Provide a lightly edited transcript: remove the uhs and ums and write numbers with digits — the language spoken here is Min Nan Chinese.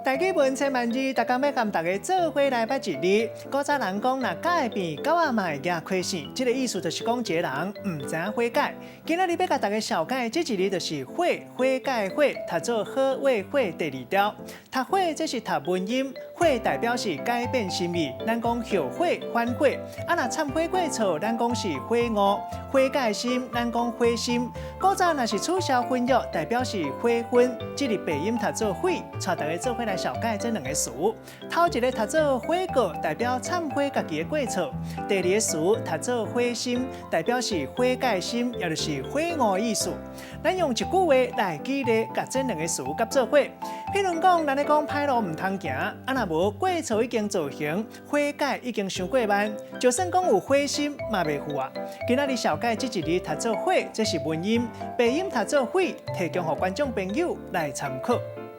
台語文千萬字，逐工欲佮大家做伙來捌一字。古早人講，若狗會變，狗仔嘛會蜈開瀉，這个意思就是講一个人毋知影悔改。今仔日欲共大家紹介這一字就是悔，悔改悔，讀做好話悔第二調。讀悔這是讀文音，悔代表是改變心意，咱講後悔、反悔。啊，若懺悔過錯，咱講是悔悟、悔改心，咱講悔心。古早若是取消婚約，代表是悔婚，這个白音讀做悔，帶大家做伙來紹介這兩个詞。頭一个讀做悔過，代表懺悔家己的過錯；第二个詞讀做悔心，代表是悔改心，也就是悔悟的意思。咱用一句話來舉例，共這兩个詞佮做伙。譬如講，咱咧講歹路毋通行，啊若無過錯已經造成，悔改已經傷過慢，就算講有悔心嘛袂赴啊。今仔日紹介這一字讀做悔，這是文音；白音讀做悔，提供予觀眾朋友來參考。